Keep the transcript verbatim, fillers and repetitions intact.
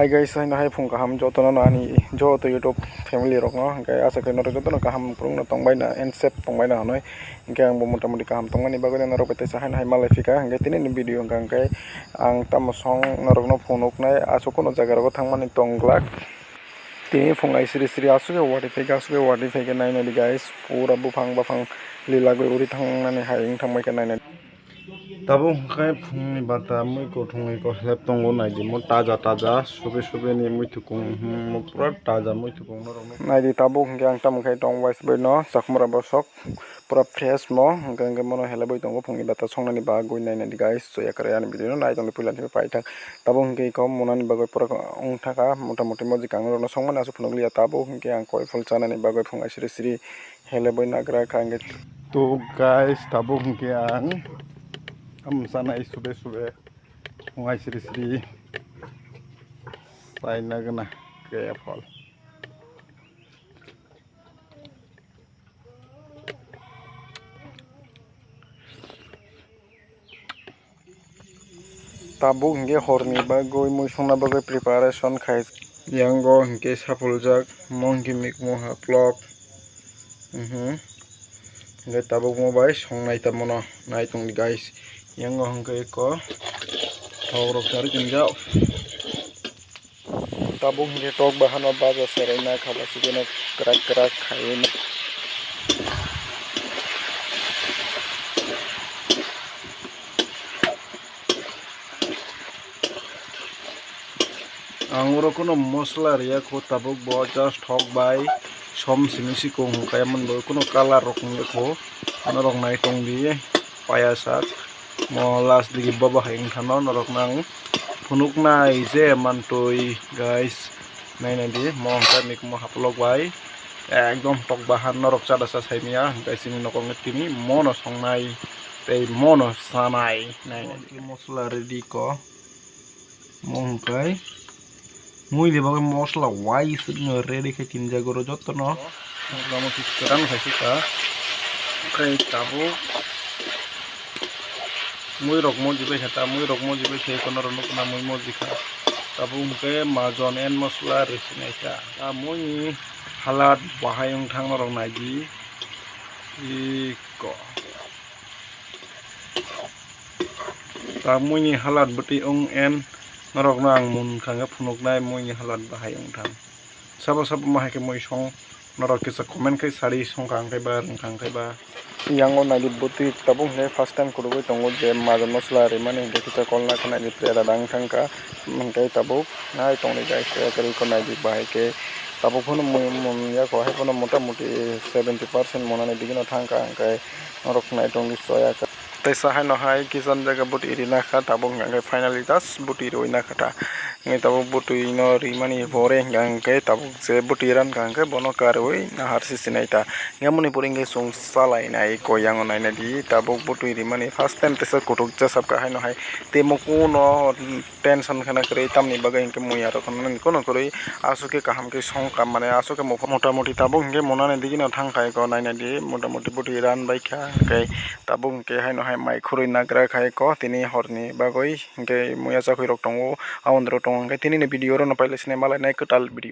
Hi guys, haino hai phung kaham jotono no ani joto YouTube family rokno, hwnkhe asa khe norok jotono kaham kwrwngno tongbaina and safe tongbaina hinwi. Hwnkhe ang bo motamoti kaham tongmani bagwi norok bai teisa haino hai malai phika, hwnkhe tini ni video hwnkha hwnkhe ang tamo song norokno phunuknai aswk kuno jaga rogo thangmani tongglak. Tini phung ai siri siri aswk khe watwi phaikha, aswk khe watwi phaikha, nainadi guys, pura buphang baphang lilagwi uri thangnani hai wng thangbaikha nainadi. Tabuk hwnkhe phungni bata mui kuthungwi kohlep tongo, naidi mo taja taja, sube sube ni muitukung, hmm, mo pura taja muitukung norok no. Naidi tabuk hwnkhe ang tamo khai tong waisabaino chakmura bosok pura fresh mo, hwnkhe hwnkhe mono helebwi tongo phungni bata songnani bagwi nainani guys, soya kwrwi ani video no nai tongdi puila ni paithak. Tabuk hwnkhe iko monani bagwi pura wngthaka, motamoti mo jikang norokno songmani aswk phunukliya, tabuk hwnkhe ang koi phol chanani bagwi phung ai siri siri. Helebwi nagra kha hwnkhe. To guys, tabuk hwnkhe ang tamo chanai sube sube phung ai siri siri chaina gana kaya phol. Tabuk hwnkhe horni bagwi mui songna bagwi preparation khai. Yango hwnkhe sapuljak, mo hwnkhe mikmo haplok. Mhm. Hwnkhe tabuk mo bai songnai tamo no nai tongdi guys. Yango hwnkhe eko thok rok charwi tongjak. Tabuk hwnkhe tok bahan no baja serai na kha, lasi khe no kwrak kwrak khaiwi na. Ang oro kuno mosla riya kho, tabuk bo just thok bai som simi sikung hwnkhe, amoni bagwi kuno colour rok wngya kho, norok nai tongdi paya sak. Mo last digi bobo hai wngkha no norok nang phunuknai je mantwi guys, nainai di mo hwnkhe mikmo haplok bai ekdom tok bahan norok chada cha saimanya hwnkhe chini nokhorno tini mono songnai tei mono sanai nainai di. Mosla ready ko mo hwnkhe. Mui ni bagwi mosla wai swkno ready khe tinjak oro jotono. Mosla mosli kwran khai sika. Okhai tabuk mui rok moji bai kha ta, mui rok moji bai khe kono rok nukna mui moji kha. Tabuk hwnkhe majon and mosla rwsinai kha. Ta mui ni halat bahai wngthang norok naidi. Iko. Ta mui ni halat bwtwi wng en norok no ang mun kha khe phunuk nai mui ni halat bahai wng thang. Sabo sabo ma hai khe mui song norok kisa comment khai sari song kha ang khai ba rwng kha ang khai ba. Yang o nai di bwtwi tabuk hwnkhe first time khurugwi tongo je maja mosla rimani hwnkhe kisa kol na khe nai di pera dang thang kha hwnkhe tabuk nai tong di guys khe kwrwi kho nai di bahai khe tabuk phano mui mun ya kho hai phano mota moti seventy percent monani bigino thang kha hwnkhe. Norok nai tong di soya kha. Teisa haino hai kisan jaga bwtwi rina kha tabuk hwnkha khe finally just bwtwi rwi na kha ta. Hwnkhe tabuk bwtwi no rimani pore hwnkha khe tabuk je bwtwi ran kha hwnkhe bono karwi nahar si sinai ta. Hwnkhe moni pore hwnkhe chwng salai nai koi yango nai nai di tabuk bwtwi rimani first time teisa kuthuk jasap kha haino hai tei mukuno. Tension khana kwrwi tamni bagwi hinkhe muya rok khwnani kono kwrwi aswk khe kaham khe song kha mane aswk khe mopha motamoti tabuk hinkhe monani digino thang khai ko nainai di motamoti bwtwi ran bai kha hinkhe tabuk hinkhe haino hai mai khurui nagra khai ko tini horni bagwi hinkhe muya chakhwi rok tongo aboni rok tongo hinkhe tini ni video rok no pailai sini malai nai kwtal video.